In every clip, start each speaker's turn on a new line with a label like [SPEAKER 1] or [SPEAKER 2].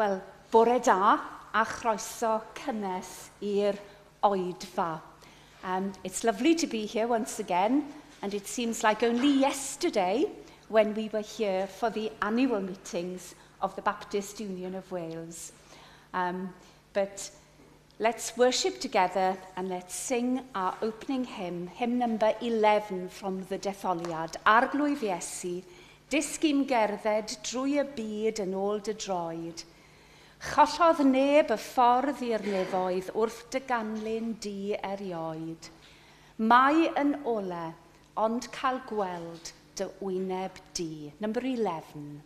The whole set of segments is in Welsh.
[SPEAKER 1] Wel, bore da a chroeso cynnes i'r oedfa. It's lovely to be here once again, and it seems like only yesterday when we were here for the annual meetings of the Baptist Union of Wales. But let's worship together and let's sing our opening hymn, hymn number 11 from the Detholiad, Arglwydd Iesu, Dysg i'm gerdded drwy y byd yn ôl dy droed. Chollodd neb y ffordd i'r nefoedd wrth dy ganlyn di erioed. Mae yn ole, ond cael gweld dy wyneb di. Number 11.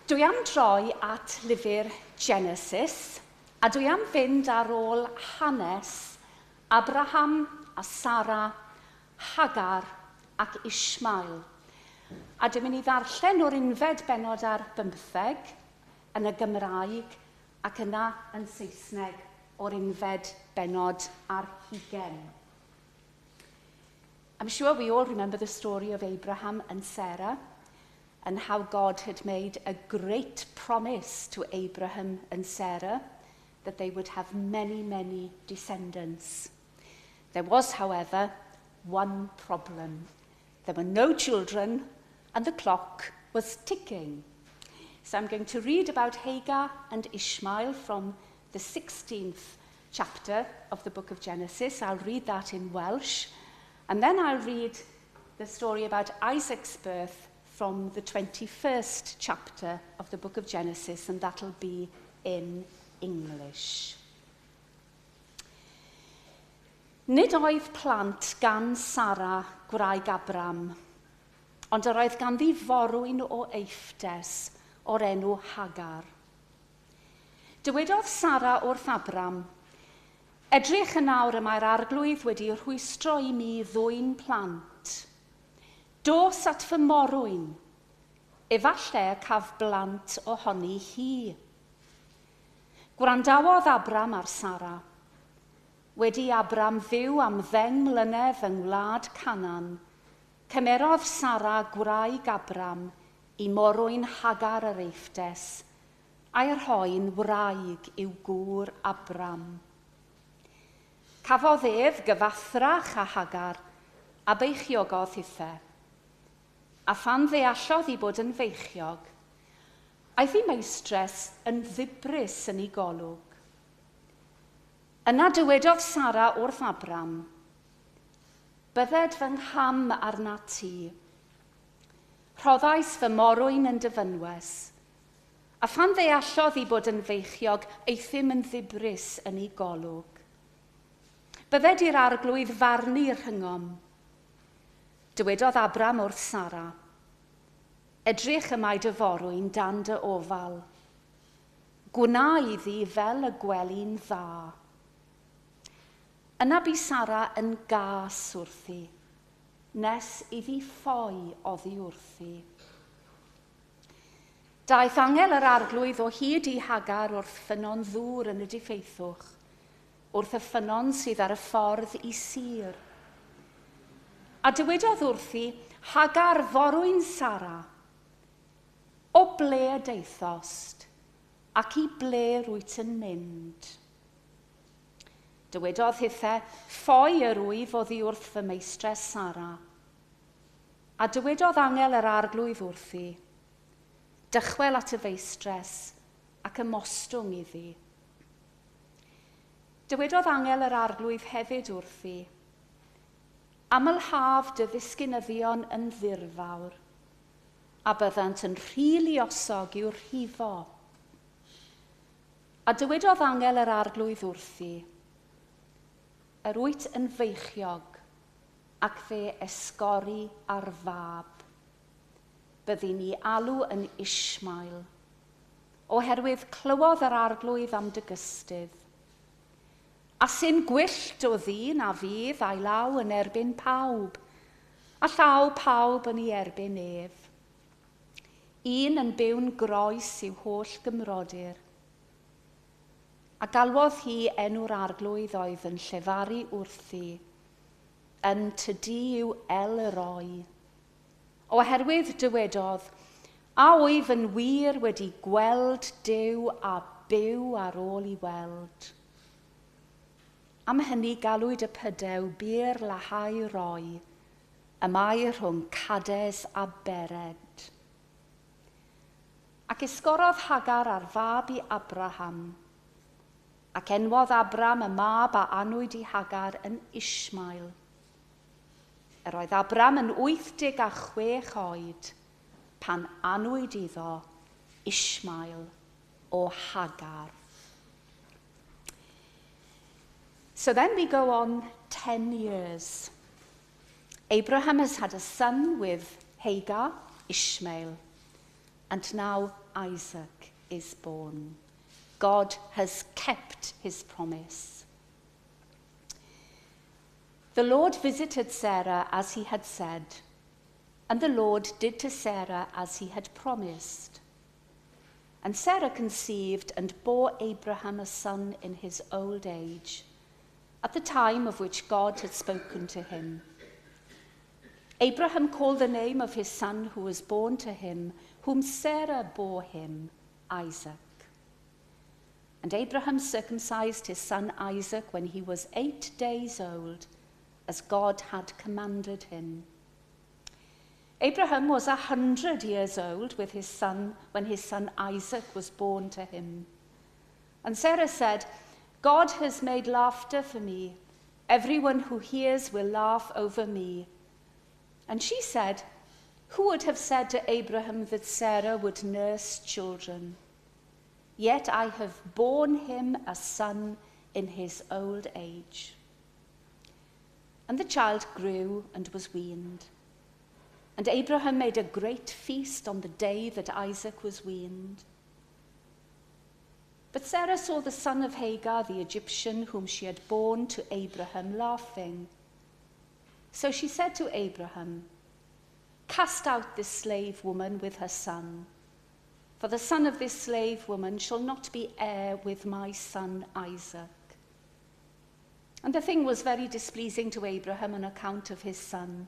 [SPEAKER 1] Dwi am droi at lyfr Genesis, a dwi am fynd ar ôl hanes Abraham a Sara, Hagar ac Ishmael. A dwi'n mynd i ddarllen o'r unfed bennod ar bymtheg yn y Gymraeg ac yna yn Saesneg o'r unfed bennod ar hugain. I'm sure we all remember the story of Abraham and Sarah and how God had made a great promise to Abraham and Sarah that they would have many, many descendants. There was, however, one problem. There were no children and the clock was ticking. So I'm going to read about Hagar and Ishmael from the 16th chapter of the book of Genesis. I'll read that in Welsh. And then I'll read the story about Isaac's birth from the 21st chapter of the book of Genesis, and that'll be in English. Nid oedd plant gan Sara, gwraig Abram, ond yr oedd ganddi forwyn o Eifftes o'r enw Hagar. Dywedodd Sara wrth Abram, Edrych yn awr y mae'r arglwydd wedi rhwystro i mi ddwyn plant. Dos at fy morwyn, efallai y caf blant ohoni hi. Gwrandawodd Abram ar Sara. Wedi Abram fyw am 10 mlynedd yng ngwlad Canaan, cymerodd Sara gwraig Abram i morwyn Hagar yr Eifftes, a'i rhoi'n wraig i'w gŵr Abram. Cafodd ef gyfathrach a Hagar a beichiogodd hithe. A phan ddeallodd i bod yn feichiog, aeth ei meistres yn ddibris yn ei golwg. Yna dywedodd Sara wrth Abram, Bydded fy ngham arna ti. Rhoddais fy morwyn yn dy fynwes, a phan ddeallodd i bod yn feichiog, aethum yn ddibris yn ei golwg. Bydded i'r arglwydd farnu rhyngom. Dywedodd Abram wrth Sara, Edrych y mae dy forwyn dan dy ofal. Gwna iddi fel y gweli'n dda. Yna bu Sara yn gas wrthi, nes iddi ffoi oddi wrthi. Daeth angel yr arglwydd o hyd i Hagar wrth ffynnon ddŵr yn y diffeithwch, wrth y ffynnon sydd ar y ffordd i Sur. A dywedodd wrthi, Hagar forwyn Sara, o ble y deithost, ac i ble rwyt yn mynd? Dywedodd hithe, ffoi yr wyf oddi wrth fy meistres Sara. A dywedodd angel yr arglwydd wrthi, dychwel at y feistres ac ymostwng iddi. Dywedodd angel yr arglwydd hefyd wrthi, Amlhaf dy ddisgynyddion yn ddirfawr, a byddant yn rhy luosog i'w rhifo. A dywedodd angel yr arglwydd wrthi, Yr wyt yn feichiog, ac fe esgori ar fab. Byddi ni alw yn Ishmael, oherwydd clywodd yr arglwydd am dy gystudd. A sy'n gwyllt o ddyn a fydd a'i law yn erbyn pawb, a llaw pawb yn ei erbyn ef. Un yn byw'n groes i'w holl gymrodyr. A galwodd hi enw'r arglwydd oedd yn llefaru wrthi, yn tŷ di yw El Roi. Oherwydd dywedodd, a wyf yn wir wedi gweld Duw a byw ar ôl i weld. Am hynny galwyd y pydew Bir Lahai Roi, y mae rhwng Cades a Bered. Ac esgorodd Hagar ar fab i Abraham, ac enwodd Abram y mab a anwyd i Hagar yn Ishmael. Yr oedd Abram yn 86 oed pan anwyd iddo Ishmael o Hagar. So then we go on 10 years. Abraham has had a son with Hagar, Ishmael, and now Isaac is born. God has kept his promise. The Lord visited Sarah as he had said, and the Lord did to Sarah as he had promised. And Sarah conceived and bore Abraham a son in his old age, at the time of which God had spoken to him. Abraham called the name of his son who was born to him, whom Sarah bore him, Isaac. And Abraham circumcised his son Isaac when he was 8 days old, as God had commanded him. Abraham was 100 years old with his son when his son Isaac was born to him. And Sarah said, God has made laughter for me. Everyone who hears will laugh over me. And she said, Who would have said to Abraham that Sarah would nurse children? Yet I have borne him a son in his old age. And the child grew and was weaned. And Abraham made a great feast on the day that Isaac was weaned. But Sarah saw the son of Hagar, the Egyptian, whom she had borne to Abraham, laughing. So she said to Abraham, Cast out this slave woman with her son, for the son of this slave woman shall not be heir with my son Isaac. And the thing was very displeasing to Abraham on account of his son.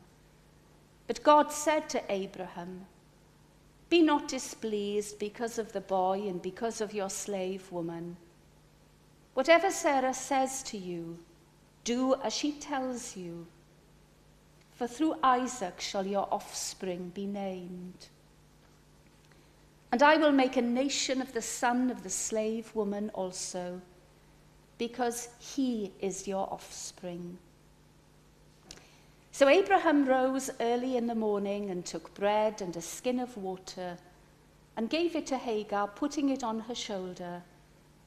[SPEAKER 1] But God said to Abraham, Be not displeased because of the boy and because of your slave woman. Whatever Sarah says to you, do as she tells you. For through Isaac shall your offspring be named. And I will make a nation of the son of the slave woman also, because he is your offspring. So Abraham rose early in the morning and took bread and a skin of water and gave it to Hagar, putting it on her shoulder,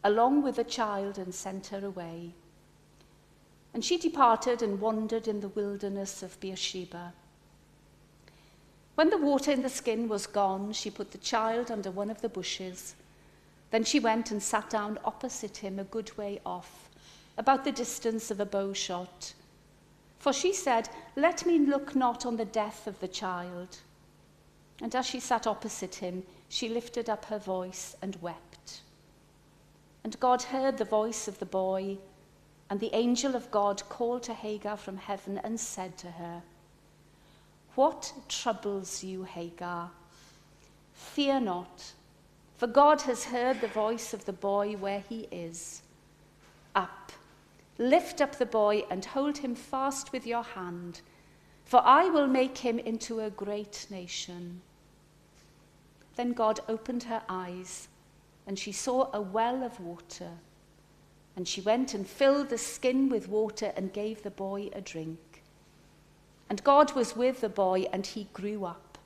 [SPEAKER 1] along with the child, and sent her away. And she departed and wandered in the wilderness of Beersheba. When the water in the skin was gone, she put the child under one of the bushes. Then she went and sat down opposite him a good way off, about the distance of a bow shot. For she said, Let me look not on the death of the child. And as she sat opposite him, she lifted up her voice and wept. And God heard the voice of the boy, and the angel of God called to Hagar from heaven and said to her, What troubles you, Hagar? Fear not, for God has heard the voice of the boy where he is. Up, lift up the boy and hold him fast with your hand, for I will make him into a great nation. Then God opened her eyes, and she saw a well of water. And she went and filled the skin with water and gave the boy a drink. And God was with the boy, and he grew up.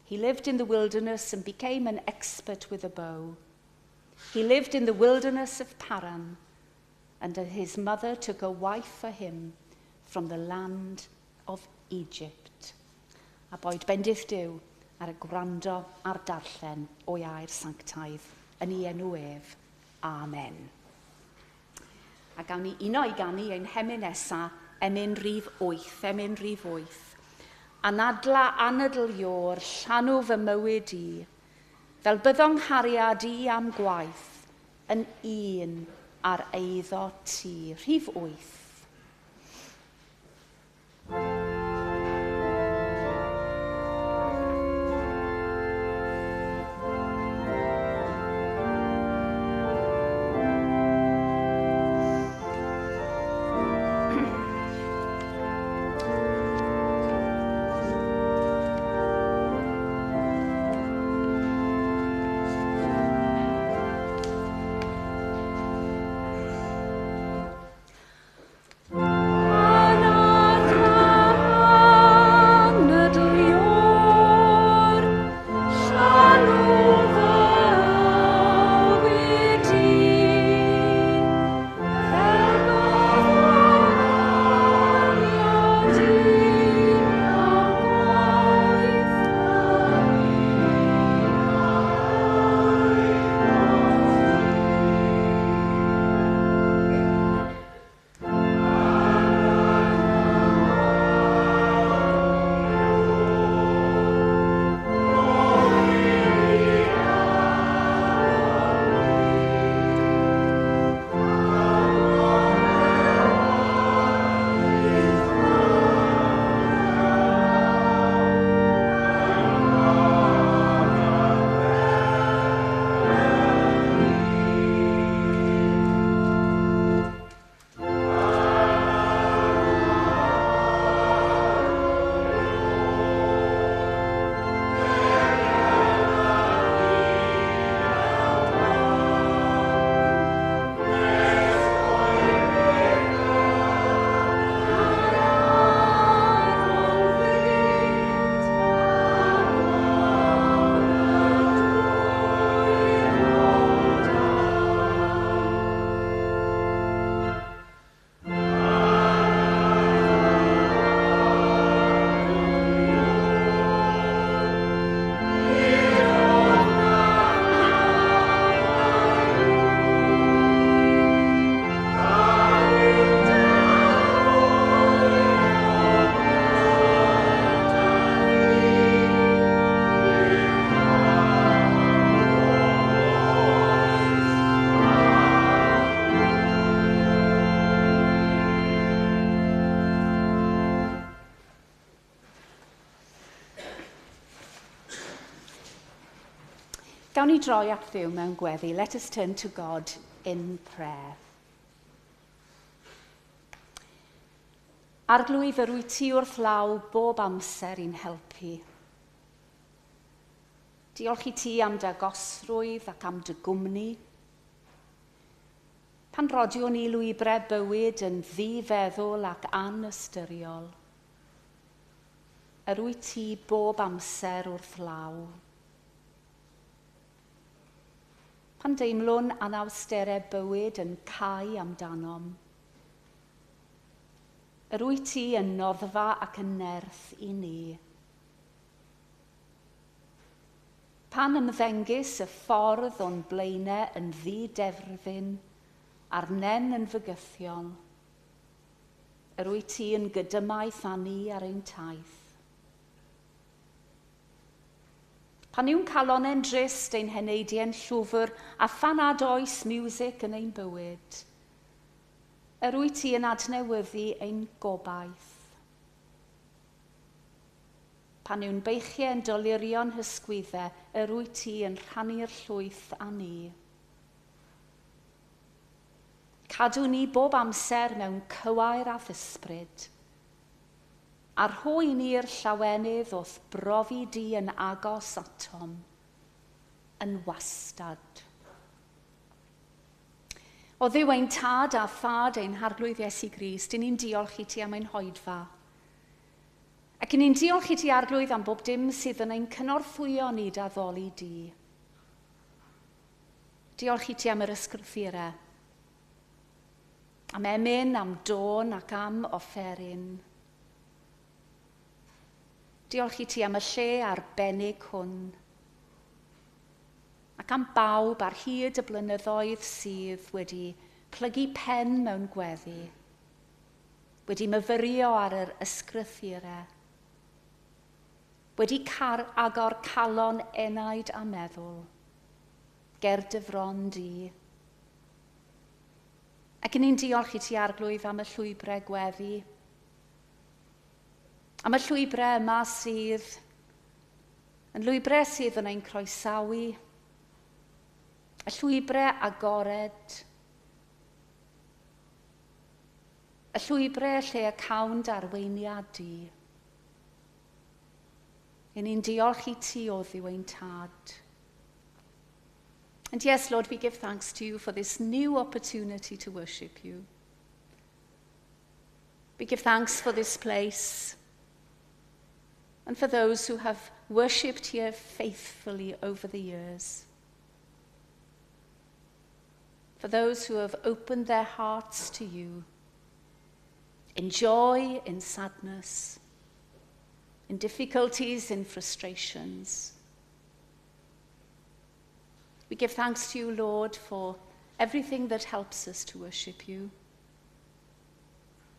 [SPEAKER 1] He lived in the wilderness and became an expert with a bow. He lived in the wilderness of Paran, and his mother took a wife for him from the land of Egypt. A boed bendith Duw ar y gwrando a'r darllen o'i air sanctaidd yn ei enw ef. Amen. A gawn ni uno i ganu ein hemyn nesa, emyn rhif 8, emyn rhif 8. Anadla anadl ior, llanw fy mywyd i, fel byddong nghariad i am gwaith, yn un ar eiddo ti. Rhif 8. Gawn ni droi at Dduw mewn gweddi. Let us turn to God in prayer. Arglwydd, yr wyt ti wrth law bob amser i'n helpu. Diolch i ti am dy agosrwydd ac am dy gwmni. Pan rodiwn ni lwybrau bywyd yn ddifeddwl ac anystyriol, yr wyt ti bob amser wrth law. Pan deimlwn anawsterau bywyd yn cau amdanom, yr wyt ti yn noddfa ac yn nerth i ni. Pan ymddengys y ffordd o'n blaenau yn ddiderfyn a'r nen yn fygythiol, yr wyt ti yn gydymaith â ni ar ein taith. Pan yw'n calonnau'n drist, ein heneidiau'n llwfr, a phan nad oes miwsig yn ein bywyd, yr wyt ti yn adnewyddu ein gobaith. Pan yw'n beichiau yn dolurio'n hysgwyddau, yr wyt ti yn rhannu'r llwyth â ni. Cadw ni bob amser mewn cywair a'th ysbryd, a rho i ni'r llawenydd o'th brofi di yn agos atom, yn wastad. O Dduw ein Tad a Thad ein Harglwydd Iesu Grist, 'y ni'n diolch i ti am ein hoedfa. Ac 'y ni'n diolch i ti, Arglwydd, am bob dim sydd yn ein cynorthwyo ni d'addoli di. Diolch i ti am yr ysgrythurau, am emyn, am dôn ac am offeryn. Diolch i ti am y lle arbennig hwn, ac am bawb ar hyd y blynyddoedd sydd wedi plygu pen mewn gweddi, wedi myfyrio ar yr ysgrythurau, wedi car agor calon, enaid a meddwl, ger dy fron di. Ac 'y ni'n diolch i ti, Arglwydd, am y llwybrau gweddi, am y llwybrau yma sydd yn lwybrau sydd yn ein croesawu, y llwybrau agored, y llwybrau lle y cawn d'arweiniad di. 'Y ni'n diolch i ti, O Dduw ein Tad. And yes, Lord, we give thanks to you for this new opportunity to worship you. We give thanks for this place and for those who have worshipped here faithfully over the years. For those who have opened their hearts to you in joy, in sadness, in difficulties, in frustrations. We give thanks to you, Lord, for everything that helps us to worship you,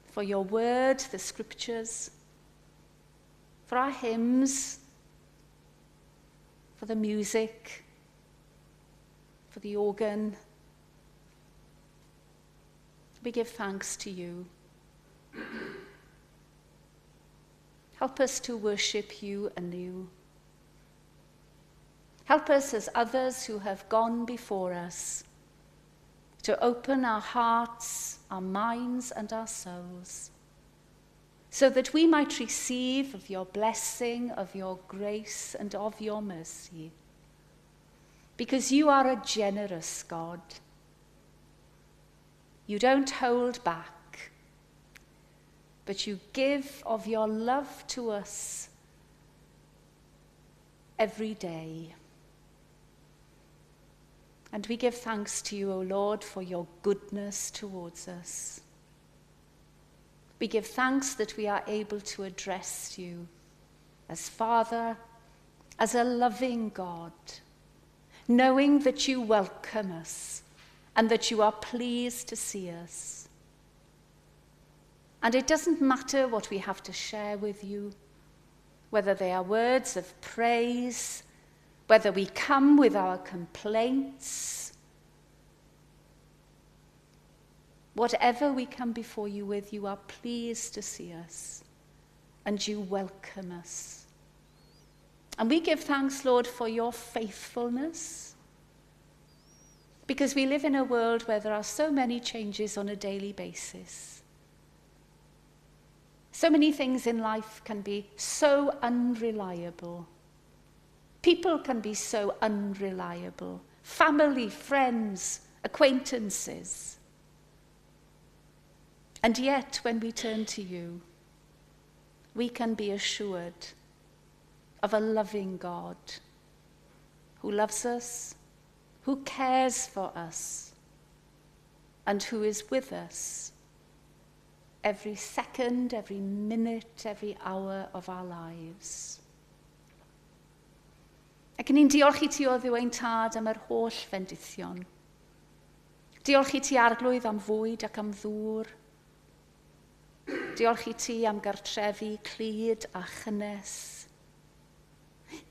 [SPEAKER 1] for your word, the scriptures, for our hymns, for the music, for the organ. We give thanks to you. Help us to worship you anew. Help us as others who have gone before us to open our hearts, our minds, and our souls so that we might receive of your blessing, of your grace, and of your mercy. Because you are a generous God. You don't hold back, but you give of your love to us every day. And we give thanks to you, O Lord, for your goodness towards us. We give thanks that we are able to address you as Father, as a loving God, knowing that you welcome us and that you are pleased to see us. And it doesn't matter what we have to share with you, whether they are words of praise, whether we come with our complaints, whatever we come before you with, you are pleased to see us and you welcome us. And we give thanks, Lord, for your faithfulness, because we live in a world where there are so many changes on a daily basis. So many things in life can be so unreliable. People can be so unreliable. Family, friends, acquaintances. And yet, when we turn to you, we can be assured of a loving God who loves us, who cares for us, and who is with us every second, every minute, every hour of our lives. Ac ni'n diolch i ti, O Dduw ein Tad, am yr holl fendithion. Diolch i ti, Arglwydd, am fwyd ac am ddŵr. Diolch i ti am gartrefi clyd a chynnes.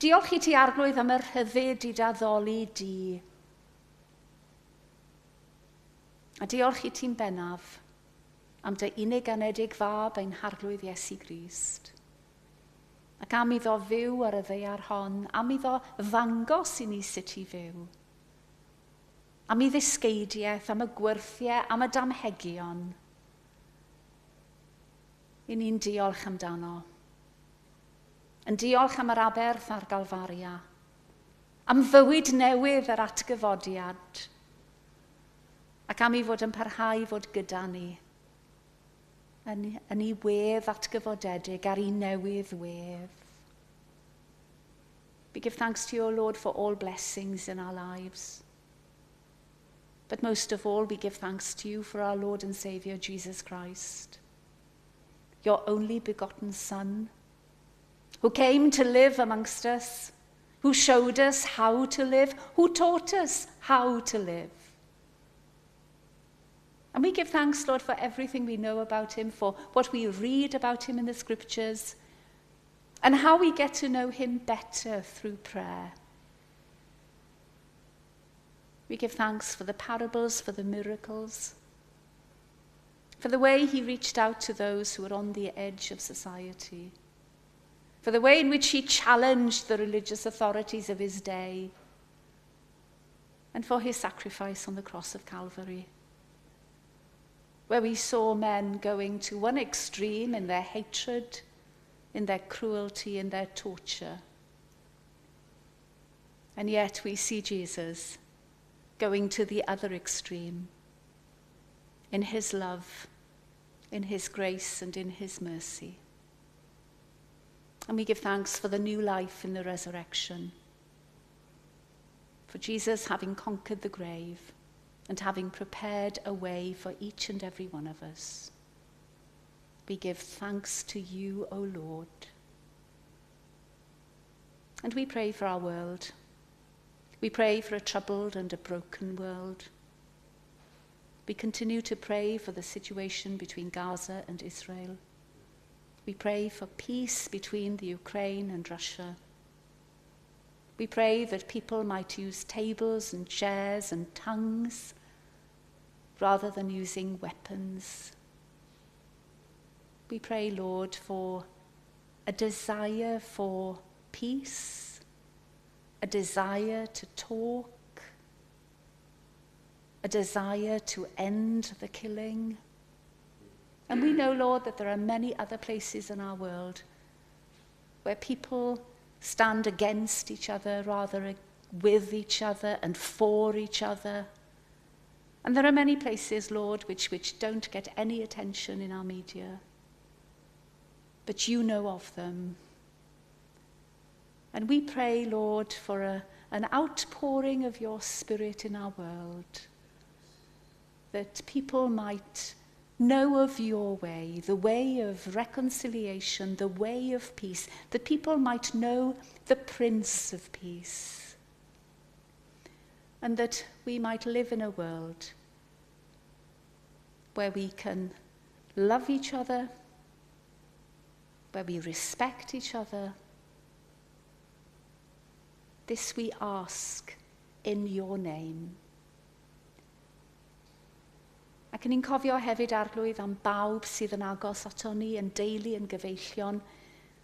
[SPEAKER 1] Diolch i ti, Arglwydd, am y rhyddid i d'addoli di. A diolch i ti'n bennaf am dy unig anedig fab ein Harglwydd Iesu Grist. Ac am iddo fyw ar y ddaear hon, am iddo ddangos i ni sut i fyw. Am ei ddysgeidiaeth, am y gwyrthiau, am y damhegion. I ni'n diolch amdano. Yn diolch am yr aberth ar Galfaria. Am fywyd newydd yr atgyfodiad. Ac am ei fod yn parhau fod gyda ni yn ei wedd atgyfodedig ar ei newydd wedd. We give thanks to you, O Lord, for all blessings in our lives. But most of all, we give thanks to you for our Lord and Saviour, Jesus Christ, your only begotten Son, who came to live amongst us, who showed us how to live, who taught us how to live. And we give thanks, Lord, for everything we know about him, for what we read about him in the scriptures, and how we get to know him better through prayer. We give thanks for the parables, for the miracles, for the way he reached out to those who were on the edge of society, for the way in which he challenged the religious authorities of his day, and for his sacrifice on the cross of Calvary, where we saw men going to one extreme in their hatred, in their cruelty, in their torture. And yet we see Jesus going to the other extreme in his love, in his grace, and in his mercy. And we give thanks for the new life in the resurrection, for Jesus having conquered the grave and having prepared a way for each and every one of us. We give thanks to you, O Lord. And we pray for our world. We pray for a troubled and a broken world. We continue to pray for the situation between Gaza and Israel. We pray for peace between the Ukraine and Russia. We pray that people might use tables and chairs and tongues rather than using weapons. We pray, Lord, for a desire for peace, a desire to talk, a desire to end the killing. And we know, Lord, that there are many other places in our world where people stand against each other rather with each other and for each other. And there are many places, Lord, which don't get any attention in our media. But you know of them. And we pray, Lord, for an outpouring of your Spirit in our world, that people might know of your way, the way of reconciliation, the way of peace, that people might know the Prince of Peace, and that we might live in a world where we can love each other, where we respect each other. This we ask in your name. Ac ni'n cofio hefyd, Arglwydd, am bawb sydd yn agos ato ni, yn deulu, yn gyfeillion,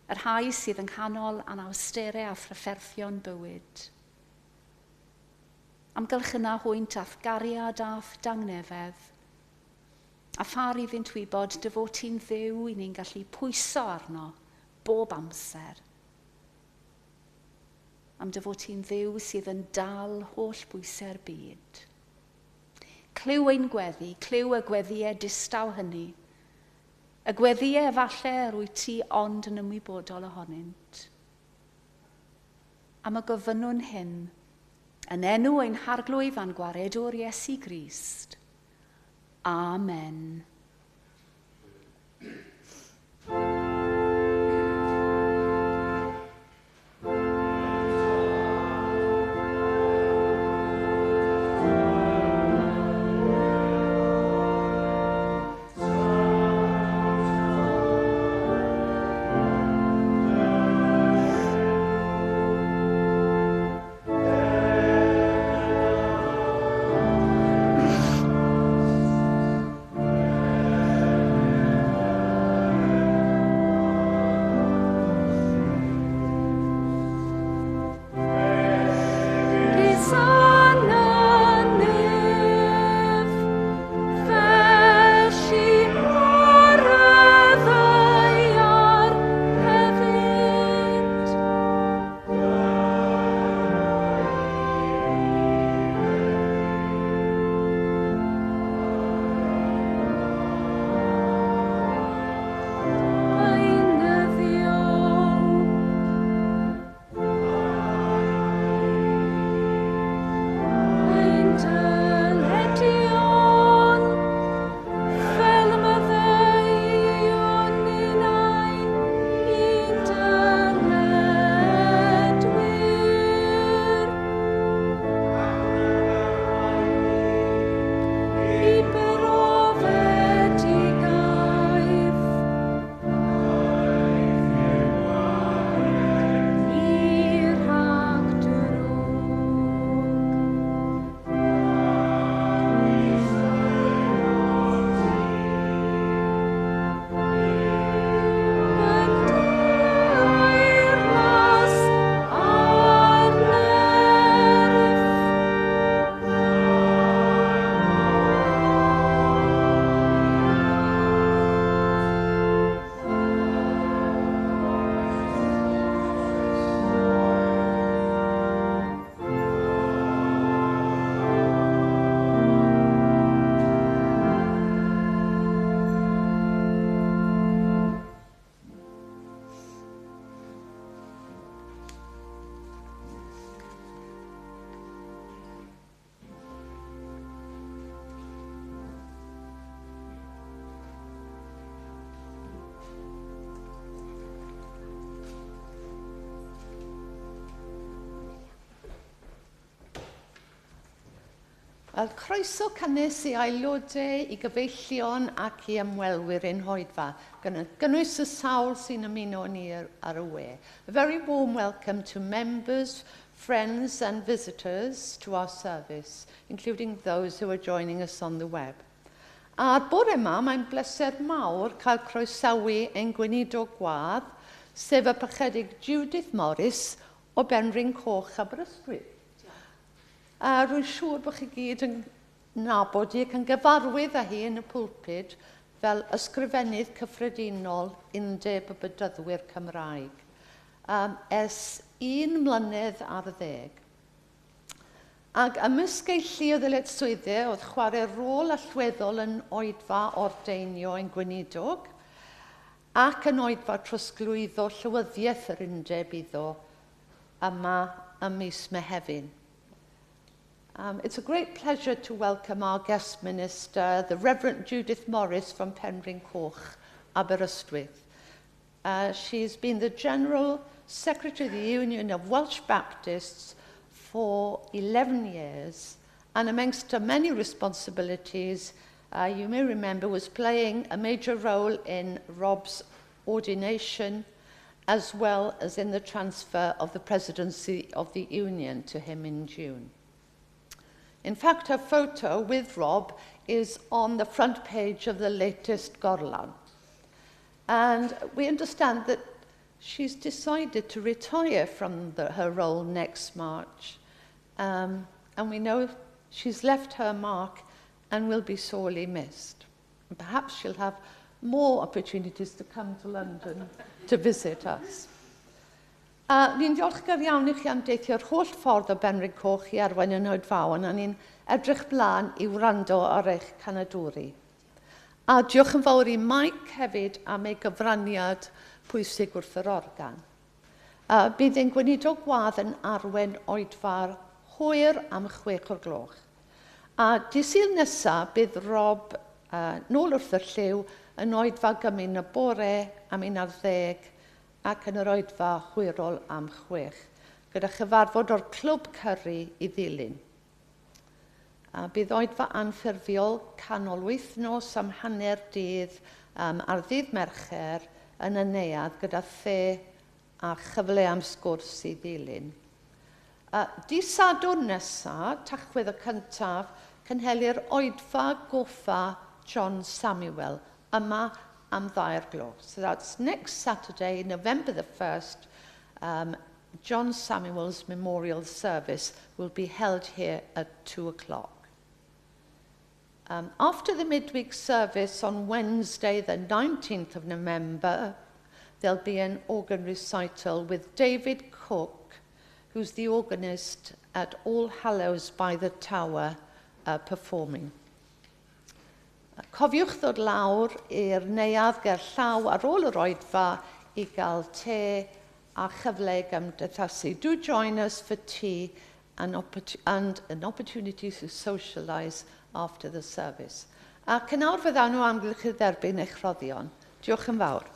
[SPEAKER 1] Y rhai sydd yng nghanol anawsterau a thrafferthion bywyd. Amgylchyna hwynt a'th gariad a'th dangnefedd, a phar iddynt wybod dy fod ti'n Dduw i ni'n gallu pwyso arno bob amser. Am dy fod ti'n Dduw sydd yn dal holl bwysau'r byd. Clyw ein gweddi, clyw y gweddïau distaw hynny, y gweddïau efallai yr wyt ti ond yn ymwybodol ohonynt. Am y gofynnwn hyn, yn enw ein Harglwydd a'n Gwaredwr Iesu Grist. Amen.
[SPEAKER 2] Wel, croeso cynnes i aelodau, i gyfeillion ac i ymwelwyr ein hoedfa, gynnwys y sawl sy'n ymuno ni ar y we. A very warm welcome to members, friends and visitors to our service, including those who are joining us on the web. A'r bore yma, mae'n bleser mawr cael croesawu ein gweinidog gwadd, sef y Parchedig Judith Morris o Benrhyn Coch Aberystwyth. A rwy'n siŵr bod chi gyd yn nabod hi ac yn gyfarwydd â hi yn y pulpud fel ysgrifennydd cyffredinol Undeb y Bedyddwyr Cymraeg ers 1 mlynedd ar ddeg. Ac ymysg ei llu o ddyletswyddau oedd chwarae rôl allweddol yn oedfa ordeinio ein gweinidog ac yn oedfa trosglwyddo llywyddiaeth yr undeb iddo yma ym mis Mehefin. It's a great pleasure to welcome our guest minister, the Reverend Judith Morris from Penrhyn Coch, Aberystwyth. She's been the General Secretary of the Union of Welsh Baptists for 11 years, and amongst her many responsibilities, you may remember, was playing a major role in Rob's ordination, as well as in the transfer of the presidency of the Union to him in June. In fact, her photo with Rob is on the front page of the latest Gorlan. And we understand that She's decided to retire from her role next March, and we know she's left her mark and will be sorely missed. And perhaps she'll have more opportunities to come to London to visit us. Ni'n diolchgar iawn i chi am deithio'r holl ffordd o Benrhyn Coch i arwain yn oedfaon, a ni'n edrych blaen i wrando ar eich canadwri. A diolch yn fawr i Mike hefyd am ei gyfraniad pwysig wrth yr organ. Bydd ein gweinidog gwadd yn arwain oedfa'r hwyr am 6 o'r gloch. A dydd Sul nesaf bydd Rob nôl wrth y llyw yn oedfa gymun y bore am 11 ac yn yr oedfa hwyrol am 6, gyda chyfarfod o'r clwb curry i ddilyn. A bydd oedfa anffurfiol canol wythnos am hanner dydd ar ddydd Mercher yn y neuadd gyda the a chyfle am sgwrs i ddilyn. Dydd Sadwrn nesaf, Tachwedd y cyntaf, cynhelir oedfa goffa John Samuel yma am 2 o'r gloch. So that's next Saturday, November the 1st, John Samuel's memorial service will be held here at 2 o'clock. After the midweek service on Wednesday, the 19th of November, there'll be an organ recital with David Cook, who's the organist at All Hallows by the Tower, performing. Cofiwch ddod lawr i'r neuadd ger llaw ar ôl yr oedfa i gael te a chyfle i gymdeithasu. Do join us for tea and an opportunity to socialise after the service. Ac yn awr fyddan nhw amgylch i dderbyn eich rhoddion. Diolch yn fawr.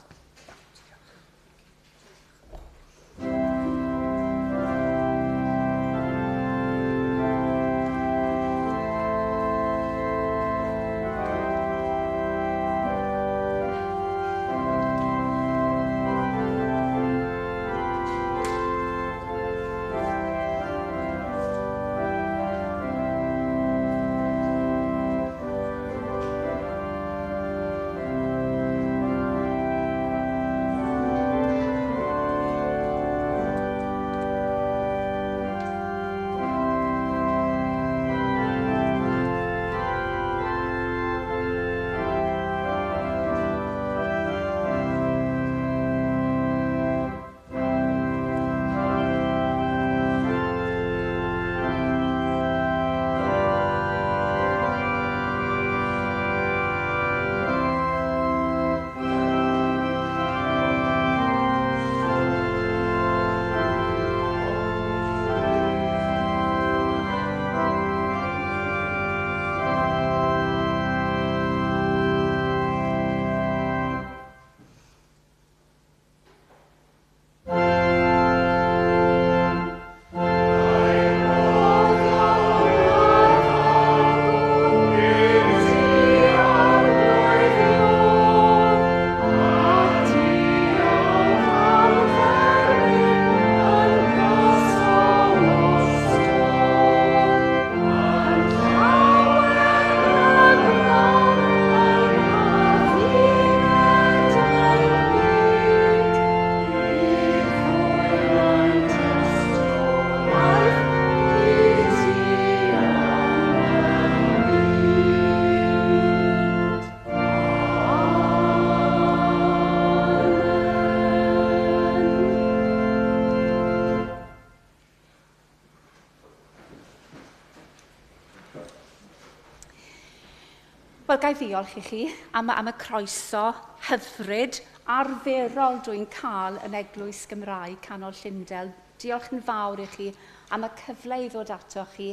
[SPEAKER 1] Wel, ga i ddiolch i chi am y croeso hyfryd arferol dwi'n cael yn Eglwys Gymraeg Canol Llundain. Diolch yn fawr i chi am y cyfle i ddod ato chi,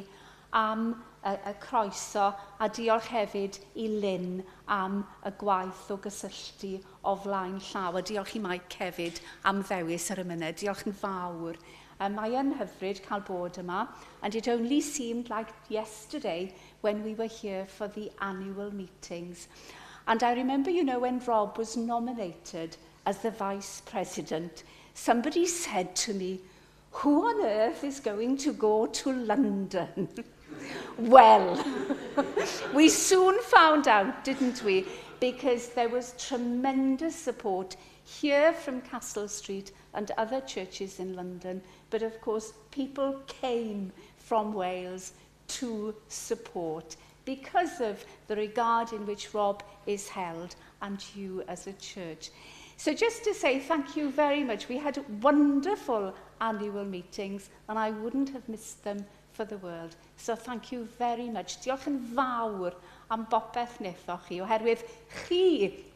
[SPEAKER 1] am y croeso, a diolch hefyd i Lynn am y gwaith o gysylltu o flaen llaw. A diolch i Mike hefyd am ddewis yr emynau. Diolch yn fawr. Mae yn hyfryd cael bod yma, and it only seemed like yesterday when we were here for the annual meetings. And I remember, when Rob was nominated as the vice president, somebody said to me, "Who on earth is going to go to London?" Well, we soon found out, didn't we? because there was tremendous support here from Castle Street and other churches in London. But of course, people came from Wales to support because of the regard in which Rob is held and you as a church. So just to say thank you very much. We had wonderful annual meetings and I wouldn't have missed them for the world. So thank you very much. Diolch yn fawr am bopeth wnaethoch chi, oherwydd chi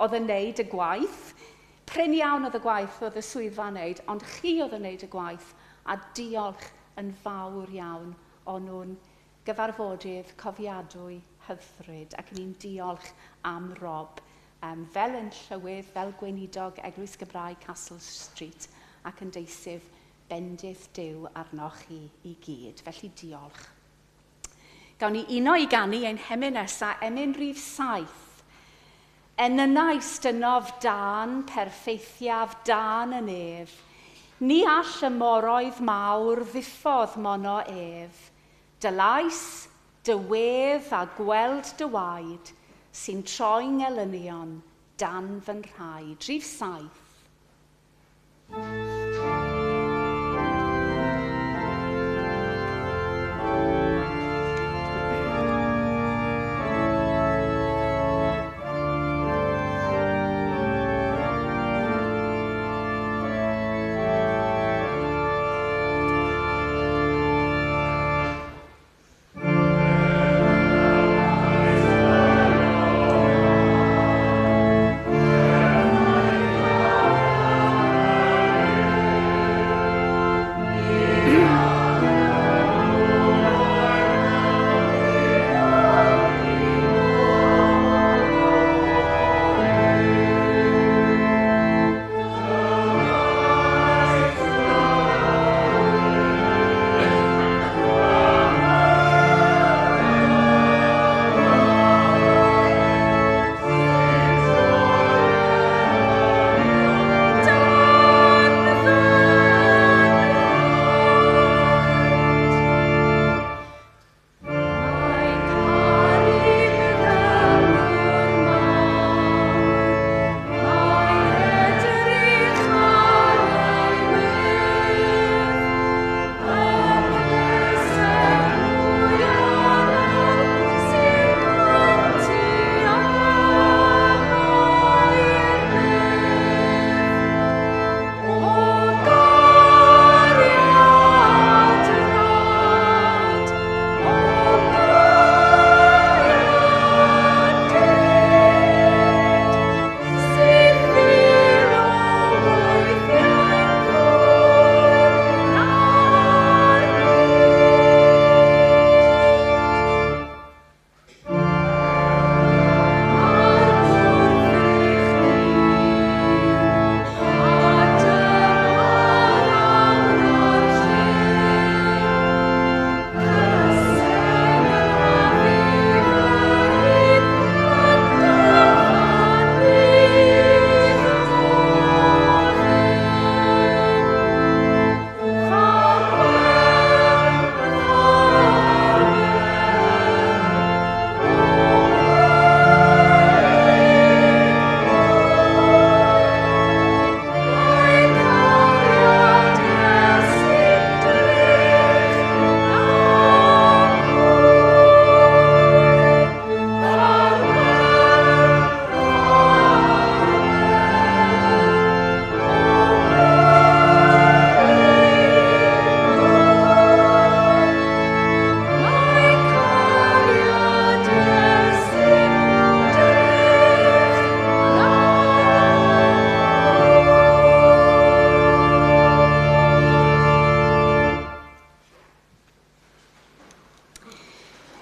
[SPEAKER 1] oedd yn neud y gwaith. Prin iawn oedd y gwaith oedd y swyddfa wneud, ond chi oedd yn neud y gwaith, a diolch yn fawr iawn o'n nhw'n gyfarfodydd cofiadwy hyfryd, ac ni'n diolch am Rob, fel yn llywydd, fel gweinidog Eglwys Gymraeg Castle Street, ac yn deisyf bendith Duw arnoch chi i gyd. Felly diolch. Gawn ni uno i ganu ein hemyn nesaf, emyn rhif 7. Enynais dynof dân, perffeithiaf dân y nef. Ni all y moroedd mawr ddiffodd mono ef. Dy lais, dy wedd a gweld dy waed sy'n troi'n elynion dan fy nhraed. Rhif 7.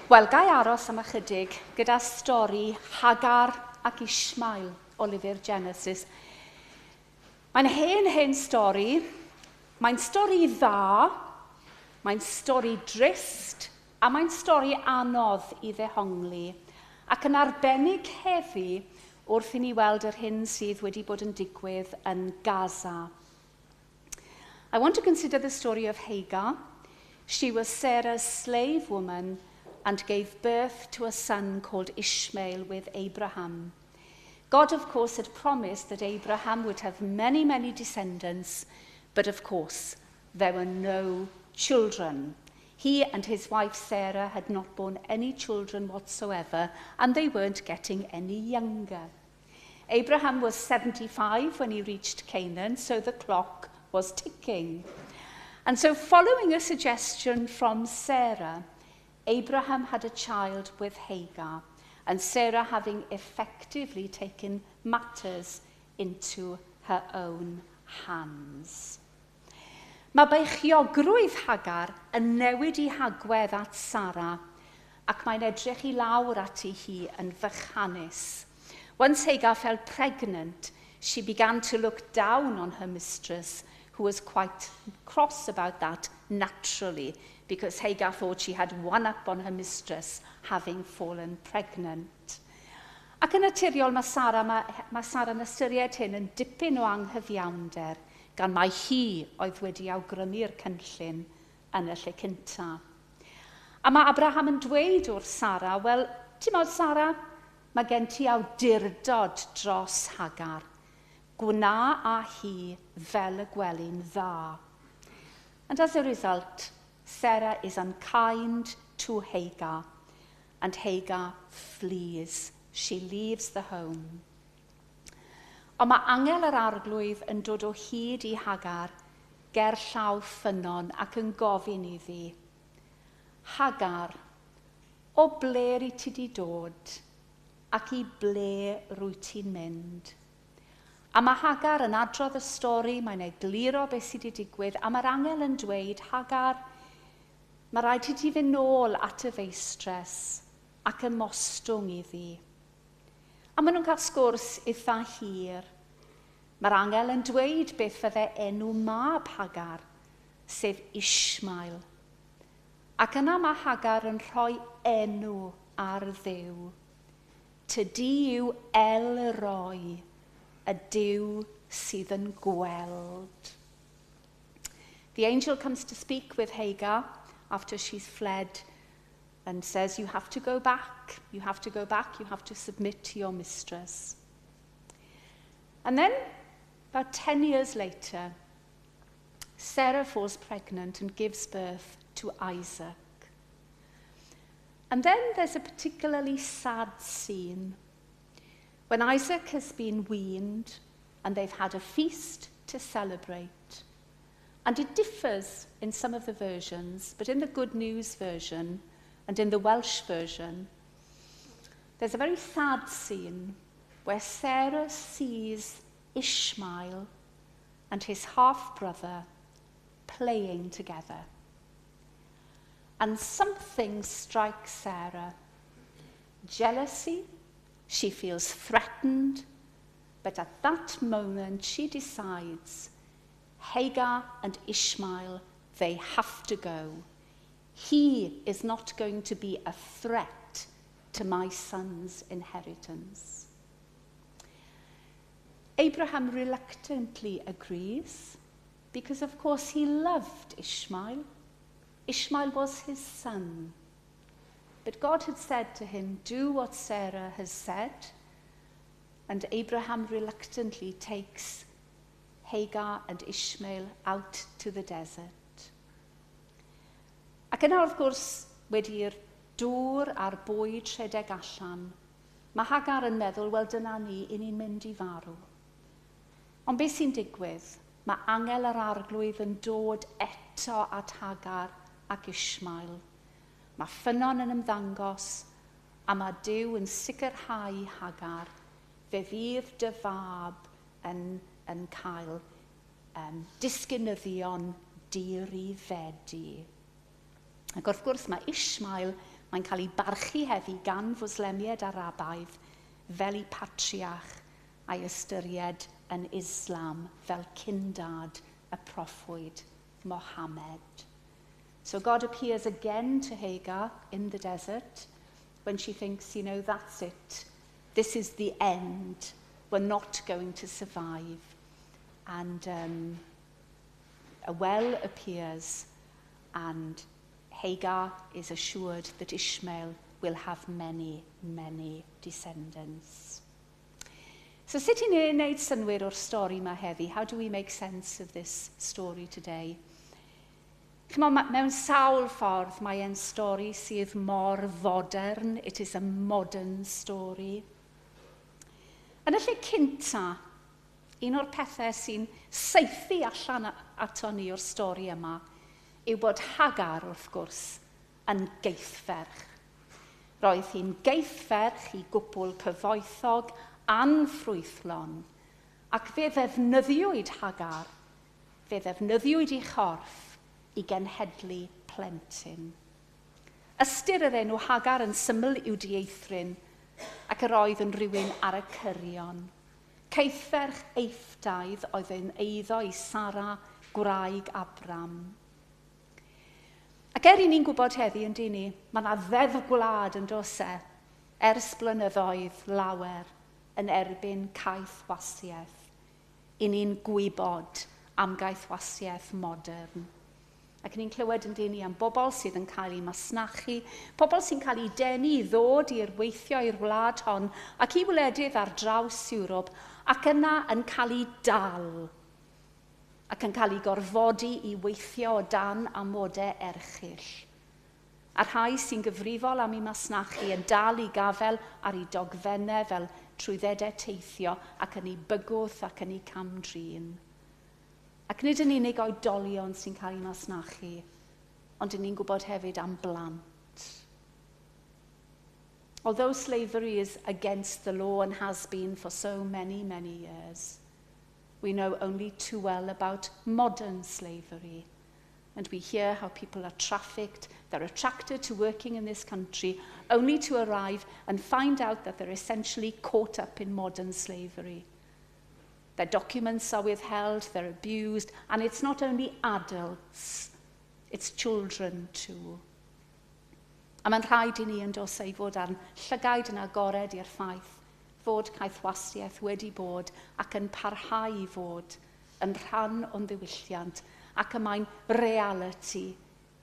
[SPEAKER 1] Wel, gai aros am ychydig gyda stori Hagar ac Ishmael o lyfr Genesis. Mae'n hen, hen stori. Mae'n stori dda, mae'n stori drist, a mae'n stori anodd i ddehongli. Ac yn arbennig heddi, wrth i ni weld yr hyn sydd wedi bod yn digwydd yn Gaza. I want to consider the story of Hagar. She was Sarah's slave woman and gave birth to a son called Ishmael with Abraham. God, of course, had promised that Abraham would have many, many descendants, but of course, there were no children. He and his wife Sarah had not borne any children whatsoever, and they weren't getting any younger. Abraham was 75 when he reached Canaan, so the clock was ticking. And so, following a suggestion from Sarah, Abraham had a child with Hagar, and Sarah having effectively taken matters into her own hands. Mae beichiogrwydd Hagar yn newid ei hagwedd at Sara ac mae'n edrych i lawr ati hi yn fychanus. Once Hagar fell pregnant, she began to look down on her mistress, who was quite cross about that naturally, because Hagar thought she had one up on her mistress having fallen pregnant. Ac yn naturiol mae Sara'n ystyried hyn yn dipyn o anghyfiawnder, gan mai hi oedd wedi awgrymu'r cynllun yn y lle cyntaf. A mae Abraham yn dweud wrth Sara, "Wel, ti'n modd Sara, mae gen ti awdurdod dros Hagar. Gwna â hi fel y gweli'n dda." And as a result, Sarah is unkind to Hagar, and Hagar flees. She leaves the home. Ond mae angel yr Arglwydd yn dod o hyd i Hagar ger llaw ffynnon ac yn gofyn iddi, "Hagar, o ble wyt ti di dod ac i ble rwyt ti'n mynd?" A mae Hagar yn adrodd y stori, mae'n egluro beth sydd wedi digwydd, a mae'r angel yn dweud, "Hagar, mae rhaid i ti fynd nôl at y feistres ac ymostwng iddi." A maen nhw'n cael sgwrs eitha hir. Mae'r angel yn dweud beth fydde enw mab Hagar, sef Ishmael. Ac yna mae Hagar yn rhoi enw ar Dduw. "Tydi yw El Roi, y Duw sydd yn gweld." The angel comes to speak with Hagar after she's fled and says, "You have to go back, you have to go back, you have to submit to your mistress." And then, about 10 years later, Sarah falls pregnant and gives birth to Isaac. And then there's a particularly sad scene. When Isaac has been weaned and they've had a feast to celebrate. And it differs in some of the versions, but in the Good News version and in the Welsh version, there's a very sad scene where Sarah sees Ishmael and his half brother playing together. And something strikes Sarah. Jealousy, she feels threatened, but at that moment she decides Hagar and Ishmael, they have to go. He is not going to be a threat to my son's inheritance. Abraham reluctantly agrees because, of course, he loved Ishmael. Ishmael was his son. But God had said to him, "Do what Sarah has said." And Abraham reluctantly takes Hagar and Ishmael out to the desert. Ac yna, wrth gwrs, wedi'r dŵr a'r bwyd rhedeg allan, mae Hagar yn meddwl, "Wel, dyna ni, i ni'n mynd i farw." Ond beth sy'n digwydd? Mae angel yr Arglwydd yn dod eto at Hagar ac Ishmael. Mae ffynnon yn ymddangos a mae Duw yn sicrhau Hagar. Fe fydd dy fab yn cael disgynyddion dirifedi. Ac wrth gwrs mae Ishmael, mae'n cael ei barchu heddi gan Fwslemiaid Arabaidd fel eu patriarch a'i ystyried yn Islam fel cyndad y proffwyd Mohammed. So God appears again to Hagar in the desert when she thinks, "That's it. This is the end. We're not going to survive." And a well appears and Hagar is assured that Ishmael will have many, many descendants. So sut i ni'n wneud synnwyr o'r stori yma heddi? How do we make sense of this story today? Chymod, mewn sawl ffordd mae e'n stori sydd mor fodern. It is a modern story. Yn y lle cynta, un o'r pethau sy'n saethu allan ato ni o'r stori yma yw bod Hagar, wrth gwrs, yn geithferch. Roedd hi'n geithferch i gwpl cyfoethog anffrwythlon, ac fe ddefnyddiwyd Hagar, fe ddefnyddiwyd ei chorff i genhedlu plentyn. Ystyr yr enw Hagar yn syml yw dieithryn, ac yr oedd yn rhywun ar y cyrion. Caethferch Eifftaidd oedd yn eiddo i Sara, gwraig Abram. Ac er i ni'n gwybod heddi yn dyn ni, mae yna ddeddf gwlad yn does e, ers blynyddoedd lawer yn erbyn caethwasiaeth. I ni'n gwybod am gaethwasiaeth modern. Ac ni'n clywed yn dyn ni am bobl sydd yn cael eu masnachu, pobl sy'n cael eu denu i ddod i'r weithio i'r wlad hon ac i wledydd ar draws Ewrop ac yna yn cael eu dal ac yn cael eu gorfodi i weithio o dan amodau erchyll. A rhai sy'n gyfrifol am eu masnachu yn dal i gafael ar eu dogfennau fel trwyddedau teithio ac yn eu bygwth ac yn eu camdrin. Ac nid yn unig oedolion sy'n cael eu masnachu, ond yn ni'n gwybod hefyd am blant. Although slavery is against the law and has been for so many, many years, we know only too well about modern slavery. And we hear how people are trafficked, they're attracted to working in this country, only to arrive and find out that they're essentially caught up in modern slavery. Their documents are withheld, they're abused, and it's not only adults, it's children too. A mae'n rhaid i ni yn does ei fod ar llygaid yn agored i'r ffaith fod caethwasiaeth wedi bod ac yn parhau i fod yn rhan o'n ddiwylliant ac y mae'n realiti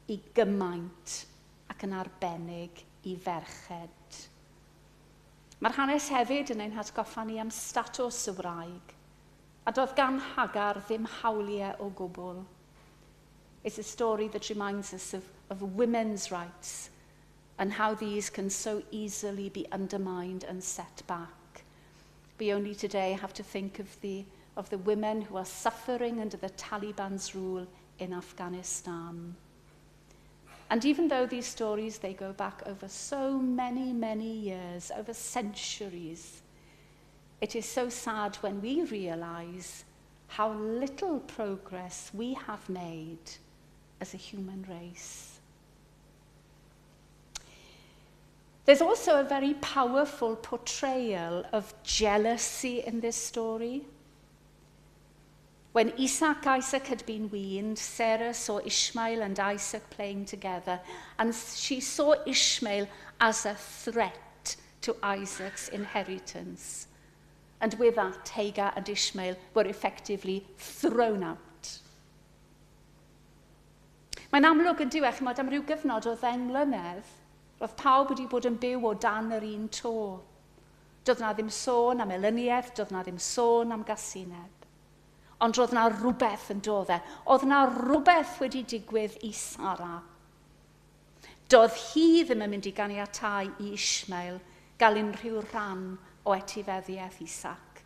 [SPEAKER 1] i gymaint ac yn arbennig i ferched. Mae'r hanes hefyd yn ein hatgoffa ni am statws y wraig, a doedd gan Hagar ddim hawliau o gwbl. It's a story that reminds us of women's rights and how these can so easily be undermined and set back. We only today have to think of the women who are suffering under the Taliban's rule in Afghanistan. And even though these stories, they go back over so many, many years, over centuries, it is so sad when we realize how little progress we have made as a human race. There's also a very powerful portrayal of jealousy in this story. When Isaac had been weaned, Sarah saw Ishmael and Isaac playing together, and she saw Ishmael as a threat to Isaac's inheritance. And with that, Hagar and Ishmael were effectively thrown out. Mae'n amlwg yn diwedd, chymod, am ryw gyfnod o 10 mlynedd, roedd pawb wedi bod yn byw o dan yr un to. Doedd na ddim sôn am elyniaeth, doedd na ddim sôn am gasineb. Ond roedd na rhywbeth yn dod e. Oedd na rhywbeth wedi digwydd i Sara. Doedd hi ddim yn mynd i ganiatáu i Ishmael gael unrhyw ran o etifeddiaeth Isaac.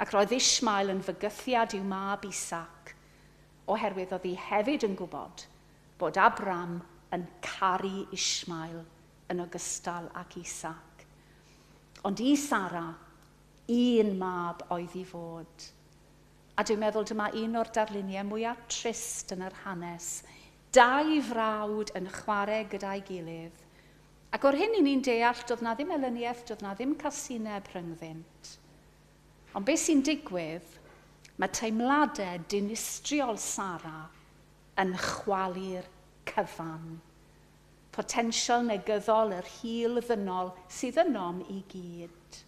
[SPEAKER 1] Ac roedd Ishmael yn fygythiad i'w mab Isaac, oherwydd oedd hi hefyd yn gwybod bod Abraham yn caru Ishmael yn ogystal ac Isaac. Ond i Sara, un mab oedd i fod. A dwi'n meddwl dyma un o'r darluniau mwyaf trist yn yr hanes. Dau frawd yn chwarae gyda'i gilydd. Ac o'r hyn i ni'n deall, doedd na ddim elyniaeth, doedd na ddim casineb rhyngddynt. Ond beth sy'n digwydd, mae teimladau dinistriol Sara yn chwalu'r cyfan. Potensial negyddol yr hil ddynol sydd ynom i gyd.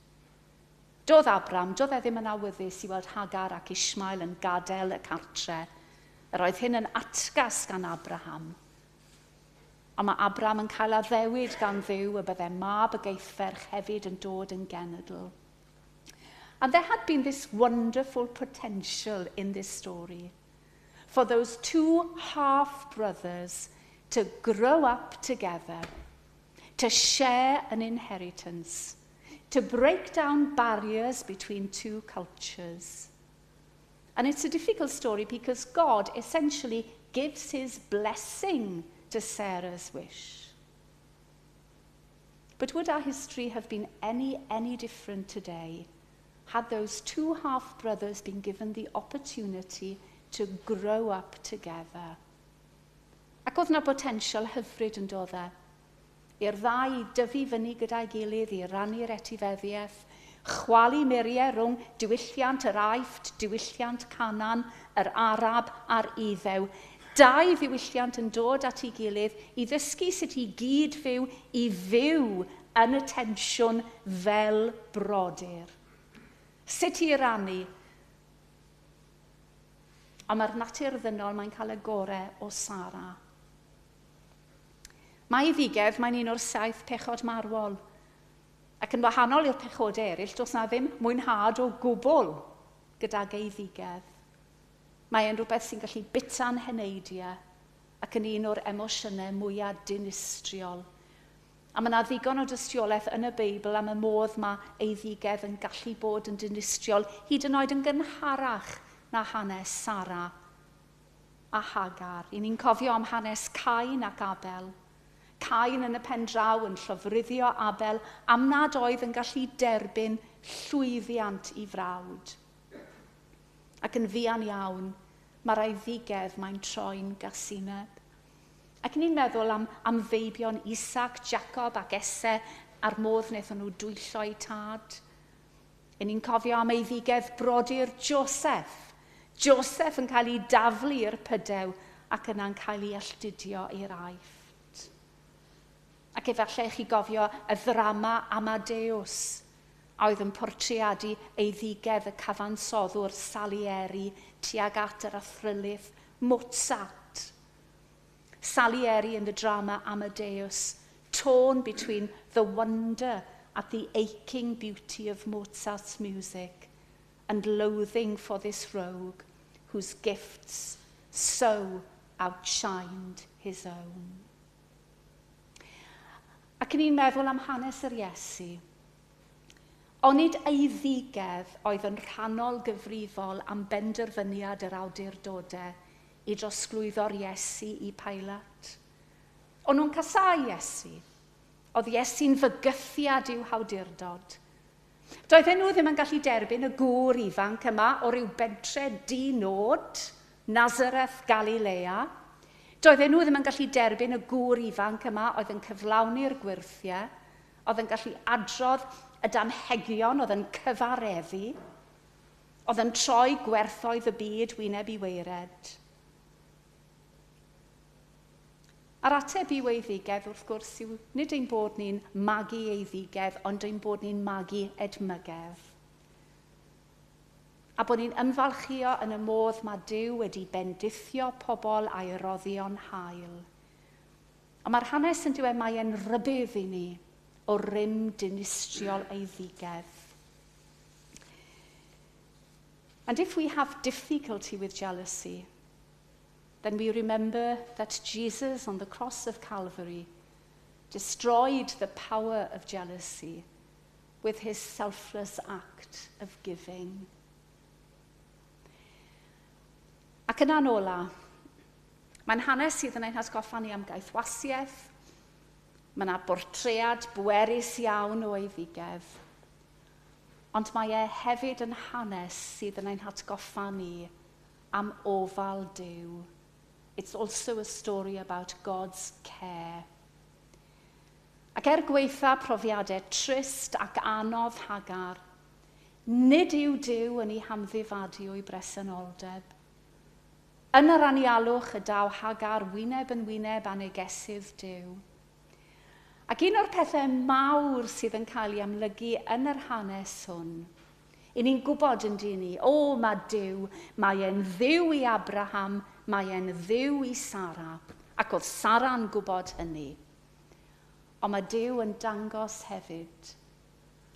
[SPEAKER 1] Doedd Abram, doedd e ddim yn awyddus i weld Hagar ac Ishmael yn gadael y cartre. Yr oedd hyn yn atgas gan Abraham. Ond mae Abraham yn cael addewid gan Dduw y byddai mab y geithferch hefyd yn dod yn genedl. And there had been this wonderful potential in this story for those two half-brothers to grow up together, to share an inheritance, to break down barriers between two cultures. And it's a difficult story because God essentially gives his blessing to Sarah's wish. But would our history have been any different today had those two half-brothers been given the opportunity to grow up together? Ac oedd yna potensial hyfryd yn dod e. I'r ddau dyfu fyny gyda'i gilydd i rannu'r etifeddiaeth, chwalu muriau rhwng diwylliant yr Aifft, diwylliant Canaan, yr Arab a'r Iddew. Dau ddiwylliant yn dod at ei gilydd i ddysgu sut i gyd fyw, i fyw yn y tensiwn fel brodyr. Sut i rannu? A mae'r natur ddynol mae'n cael y gorau o Sara. Mae eiddigedd, mae'n un o'r 7 pechod marwol. Ac yn wahanol i'r pechodau eraill, does na ddim mwynhad o gwbl gydag eiddigedd. Mae e'n rhywbeth sy'n gallu bita'n heneidiau ac yn un o'r emosiynau mwyaf dinistriol. A mae yna ddigon o dystiolaeth yn y Beibl am y modd mae eiddigedd yn gallu bod yn dinistriol, hyd yn oed yn gynharach na hanes Sara a Hagar. I ni'n cofio am hanes Cain ac Abel. Cain yn y pen draw yn llofruddio Abel am nad oedd yn gallu derbyn llwyddiant i frawd. Ac yn fuan iawn, mae'r eiddigedd mae'n troi'n gasineb. Ac ni'n meddwl am feibion Isaac, Jacob ac Esau a'r modd wnaethon nhw dwyllo eu tad. I ni'n cofio am eiddigedd brodyr Joseph. Joseph yn cael ei daflu i'r pydew ac yna'n cael ei alltudio i'r Aifft. Ac efallai chi gofio y ddrama Amadeus, a oedd yn portreadu eiddigedd y cyfansoddwr Salieri tuag at yr athrylith Mozart. Salieri in the drama Amadeus, torn between the wonder at the aching beauty of Mozart's music and loathing for this rogue whose gifts so outshined his own. Ac ni'n meddwl am hanes yr Iesu. Onid eiddigedd oedd yn rhannol gyfrifol am benderfyniad yr awdurdodau i drosglwyddo'r Iesu i Pilate? O'n nhw'n casáu Iesu. Oedd Iesu'n fygythiad i'w hawdurdod. Doedden nhw ddim yn gallu derbyn y gŵr ifanc yma o ryw bentre di-nod, Nazareth, Galilea. Doedden nhw ddim yn gallu derbyn y gŵr ifanc yma oedd yn cyflawni'r gwyrthiau, oedd yn gallu adrodd y damhegion, oedd yn cyfareddu, oedd yn troi gwerthoedd y byd wyneb i waered. A'r ateb i eiddigedd, wrth gwrs, yw nid ein bod ni'n magu eiddigedd, ond ein bod ni'n magu edmygedd. A bod ni'n ymfalchio yn y modd mae Duw wedi bendithio pobl a'i roddion hael. Ond mae'r hanes yn dweud mae e'n rybudd i ni o rym dinistriol eiddigedd. And if we have difficulty with jealousy, then we remember that Jesus on the cross of Calvary destroyed the power of jealousy with his selfless act of giving. Ac yna'n ola, mae'n hanes sydd yn ein hatgoffa ni am gaethwasiaeth, mae yna bortread bwerus iawn o eiddigedd, ond mae e hefyd yn hanes sydd yn ein hatgoffa ni am ofal Duw. It's also a story about God's care. Ac er gweitha profiadau trist ac anodd Hagar, nid yw Duw yn ei hamddifadu o'i bresenoldeb. Yn yr anialwch y daw Hagar wyneb yn wyneb â negesydd Duw. Ac un o'r pethau mawr sydd yn cael ei amlygu yn yr hanes hwn, i ni'n gwybod yn dyn ni, o, mae Duw, mae e'n Dduw i Abraham, mae e'n Dduw i Sara. Ac oedd Sara'n gwybod hynny. Ond mae Duw yn dangos hefyd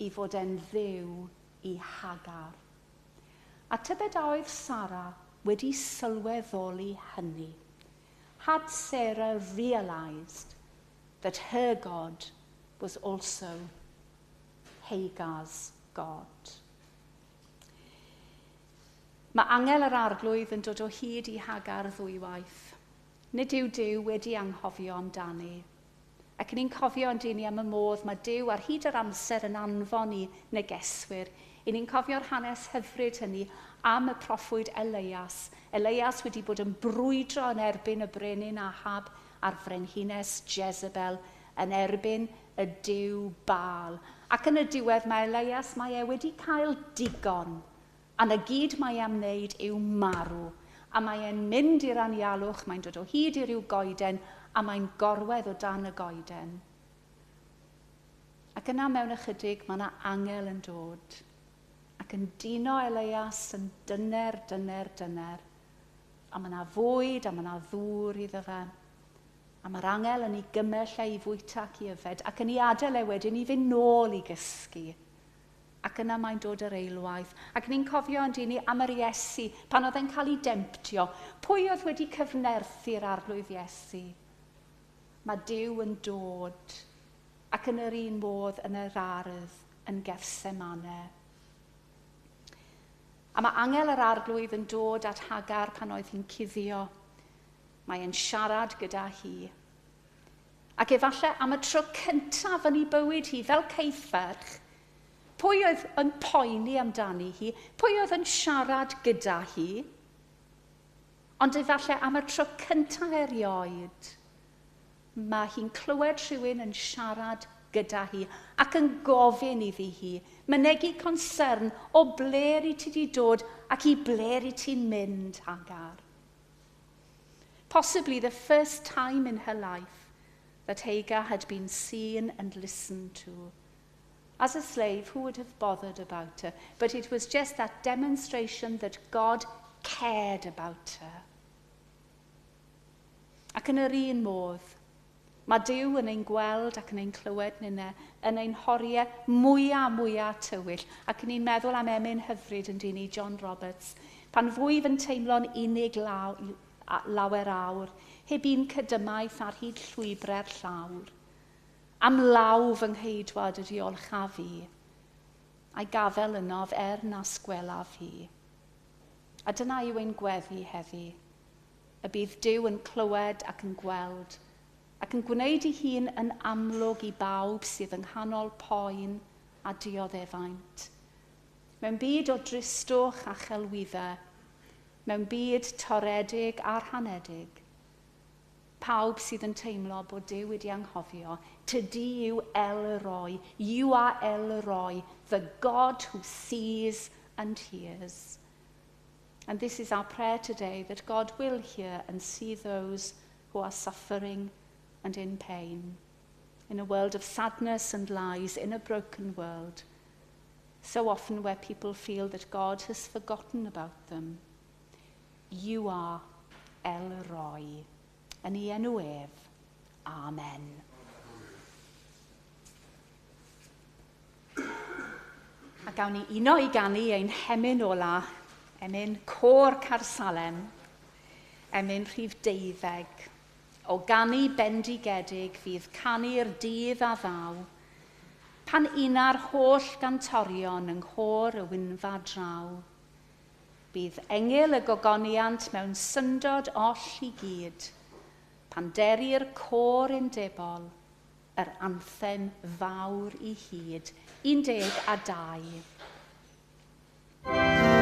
[SPEAKER 1] i fod e'n Dduw i Hagar. A tybed a oedd Sara wedi sylweddoli hynny? Had Sarah realised that her God was also Hagar's God? Mae angel yr arglwydd yn dod o hyd i Hagar ddwywaith. Nid yw Duw wedi anghofio amdani. Ac ni'n cofio yn dyn ni am y modd mae Duw ar hyd yr amser yn anfon i negeswyr. I ni'n cofio'r hanes hyfryd hynny am y proffwyd Elias. Elias wedi bod yn brwydro yn erbyn y brenin Ahab a'r frenhines Jezebel yn erbyn y Duw Baal. Ac yn y diwedd mae Elias, mae e wedi cael digon. A na gyd mae am wneud yw marw. A mae e'n mynd i'r anialwch, mae'n dod o hyd i ryw goeden, a mae'n gorwedd o dan y goeden. Ac yna mewn ychydig mae yna angel yn dod ac yn dino Elias yn dyner, dyner, dyner. A mae yna fwyd a mae yna ddŵr iddo fe. A mae'r angel yn ei gymell e i fwyta ac i yfed ac yn ei adael e wedyn i fynd nôl i gysgu. Ac yna mae'n dod yr eilwaith. Ac ni'n cofio yn dyn ni am yr Iesu pan oedd e'n cael ei demtio. Pwy oedd wedi cyfnerthu'r arglwydd Iesu? Mae Duw yn dod ac yn yr un modd yn yr ardd yn Gethsemane. A mae angel yr arglwydd yn dod at Hagar pan oedd hi'n cuddio. Mae e'n siarad gyda hi. Ac efallai am y tro cyntaf yn ei bywyd hi, fel caethferch, pwy oedd yn poeni amdani hi? Pwy oedd yn siarad gyda hi? Ond efallai am y tro cyntaf erioed, mae hi'n clywed rhywun yn siarad gyda hi ac yn gofyn iddi hi, mynegi concern o ble wyt ti wedi dod ac i ble wyt ti'n mynd, Hagar. Possibly the first time in her life that Hagar had been seen and listened to. As a slave, who would have bothered about her? But it was just that demonstration that God cared about her. Ac yn yr un modd, mae Duw yn ein gweld ac yn ein clywed ninne, yn ein horiau mwyaf, mwyaf tywyll. Ac ni'n meddwl am emyn hyfryd yn dyn ni, John Roberts. Pan fwyf yn teimlo'n unig lawer awr, heb un cydymaith ar hyd llwybrau'r llawr. Am law fy ngheidwad y diolchaf fi, a'i gafel ynof er nas gwelaf hi. A dyna yw ein gweddi heddi, y bydd Duw yn clywed ac yn gweld, ac yn gwneud ei hun yn amlwg i bawb sydd yng nghanol poen a dioddefaint. Mewn byd o dristwch a chelwyddau, mewn byd toredig a rhanedig, pawb sydd yn teimlo bod Duw wedi anghofio, tydi yw El Roi, you are El Roi, the God who sees and hears. And this is our prayer today, that God will hear and see those who are suffering and in pain. In a world of sadness and lies, in a broken world, so often where people feel that God has forgotten about them. You are El Roi. Yn ei enw ef. Amen. A gawn ni uno i ganu ein hemyn ola, emyn Côr Caersalem, emyn rhif 12. O ganu bendigedig fydd canu'r dydd a ddaw, pan una'r holl gantorion yng nghôr y wynfa draw. Bydd engyl y gogoniant mewn syndod oll i gyd, pan deri'r côr undebol, yr anthem fawr i hyd, 12.
[SPEAKER 3] Thank you.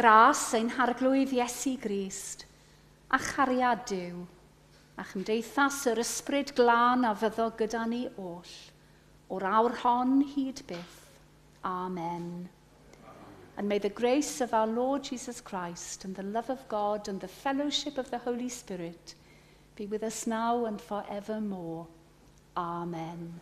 [SPEAKER 1] Gras ein Harglwydd Iesu Grist, a chariad Duw, a chymdeithas yr Ysbryd Glân a fyddo gyda ni oll, o'r awr hon hyd byth. Amen. And may the grace of our Lord Jesus Christ and the love of God and the fellowship of the Holy Spirit be with us now and forevermore. Amen.